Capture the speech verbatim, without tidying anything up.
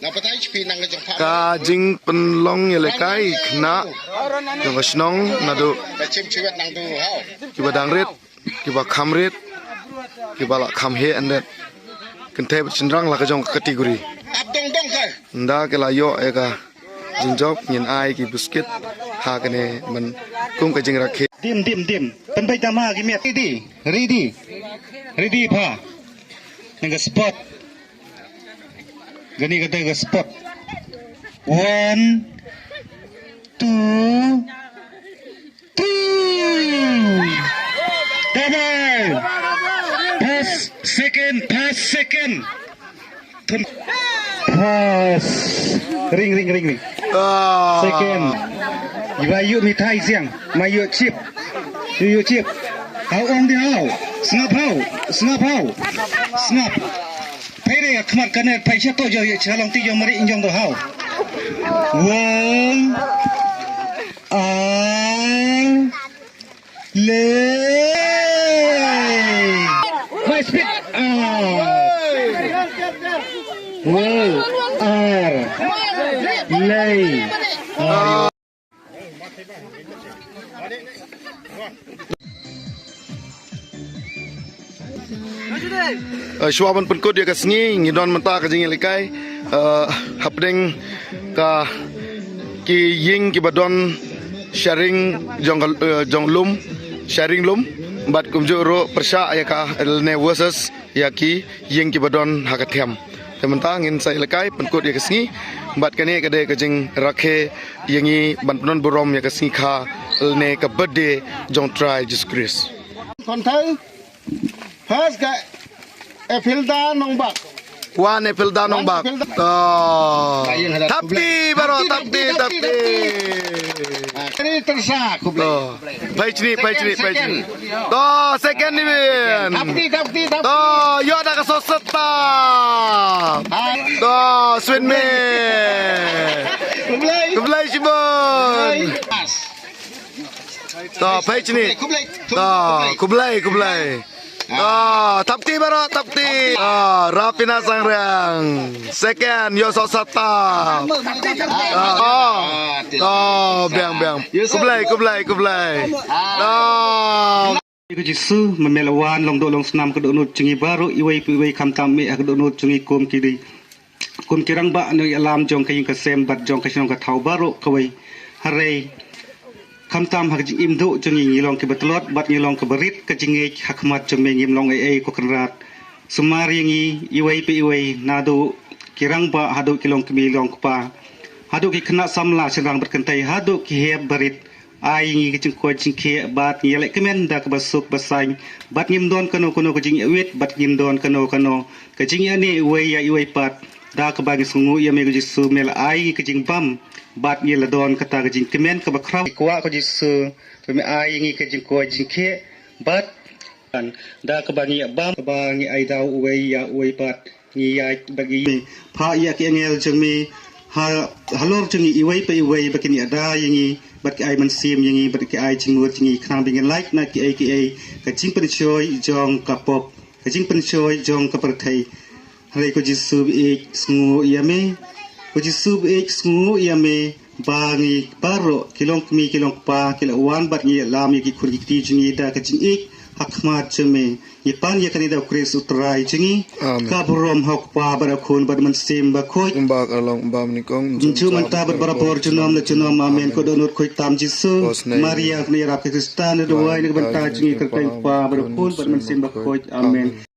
Ka jingpynlong ïalehkai khynnah jong ka shnong naduh kiba dang rit, kiba kham rit, kiba la kham heh, and then kynthei bad shynrang la ka jong ka category. Ynda ki la ïoh ïa ka jingjop, ngin ai ki biscuit ha kane ban kum ka jingrakhe. Dim, dim, dim. Pynbeit tama ki miat. Ready. Ready. Ready pha. Nang ka spot. Kane ka dei ka spot. One, two, three. Double. First, second, first, second. Pass. Ring, ring, ring, ring. Ah. Second. Iba yu mithai siang. Ma yu chip. Yu, yu chip. Hau ong di hau. Sngap hau. Sngap hau. Sngap. Phai re khmat kane phai sha to jo yu cha long ti jo mari injong to hau. Wong. Ar. Le. My speed. Ah. Wow. Ar. Le. Ah. Eh, shuwa ban pynkut ïa ka sngi, ngi don mynta ka jingïalehkai, eh, hapdeng ka ki ïing kiba don sharing jong ka, eh, jong lum, sharing lum, bad kumjuh ruh pyrshah ïa ka lane versus ïa ki ïing kiba don ha ka them. Te mynta ngin sa ïalehkai pynkut ïa ka sngi, bad kane ka dei ka jingrakhe ïa ngi ban pynbun burom ïa ka sngi kha lane ka birthday jong Trai Jisu Khrist. Kynthei, first ka Ephelda Nongbak. Wan Ephelda Nongbak. Wan Ephelda. Oh. Thapti baroh, thapti, thapti, thapti, thapti. Ah, kane tersa, khublei. Oh. Phai chni, phai chni, phai chni. Second, second. To, second ni bin. Thapti, thapti, thapti. To, ïoh da ka soseta. Ah. To, swin me. Khublei. Khublei shibun. Khublei. To, phai chni. Khublei, khublei. To, khublei, khublei. To, thapti baroh, thapti. To, Rapina Sangrang. Second, ïoh soseta. To, to, biang, biang. Khublei, khublei, khublei. To. Ko Jisu, ma me la wan long doh long snam ka dohnud jong ngi baroh, iwei pa iwei khamtam me ha ka dohnud jong ngi kum ki dei. Kum ki rangbah nongïalam jong ka ïing ka sem bad jong ka shnong ka thaw baroh kawei. Hynrei khamtam ha ka jingim duh jong ngi ngi long kiba tlot bad ngi long kiba rit ka jingngeit ha khmat jong me, ngim long ei ei ko Kynrad. Sumar ïa ngi iwei pa iwei naduh ki rangbah haduh ki longkmie longkpa. Haduh ki khynnah samla shynrang bad kynthei haduh ki hep barit. Ai ngi ka jingkoit jingkhiah bad ngi ïaleh kmen da kaba suk ba saiñ bad ngim don kano kano ka jingïawit bad ngim don kano kano ka jingïaineh iwei ïa iwei pat. Da kaba ngi sngewnguh ïa me ko Jisu, me la ai ngi ka jingbam bad ngi la don kata ka jingkmen kaba khraw. Ngi kwah ko Jisu ba me ai ngi ka jingkoit jingkhiah bad da kaba ngi ïa bam kaba ngi ai daw uwei ïa uwei pat. Ngi ïaid bad ngi phah ïa ki angel jong me ha halor jong ngi iwei pa iwei ba kin ïada ïa ngi bad ki ai mynsiem ïa ngi bad ki ai jingmut ïa ngi khnang ba ngin lait na kiei kiei ka jingpynshoi jong ka pop, ka jingpynshoi jong ka pyrthei. Hynrei ko Jisu ba ïeit, sngewnguh ïa me. Ko Jisu ba ïeit, sngewnguh ïa me. Ba ngi baroh ki longkmie ki longkpa ki la wan bad ngi ïalam ïa ki khun ki kti jong ngi da ka jingïeit ha khmat jong me. Ngi pan ïa kane da u Khrist u Trai jong ngi. Amen. Ka burom ha u Kpa bad u Khun bad u Mynsiem Bakhuid. Kumba ka long bam nyngkong. Junom mynta bad barabor junom la junom. Amen. Ko dohnud khuid tam Jisu. Maria kane ïarap ka Khristan da duwai na ka bynta jong ngi. Kyrteng u Kpa bad u Khun bad u Mynsiem Bakhuid. Amen.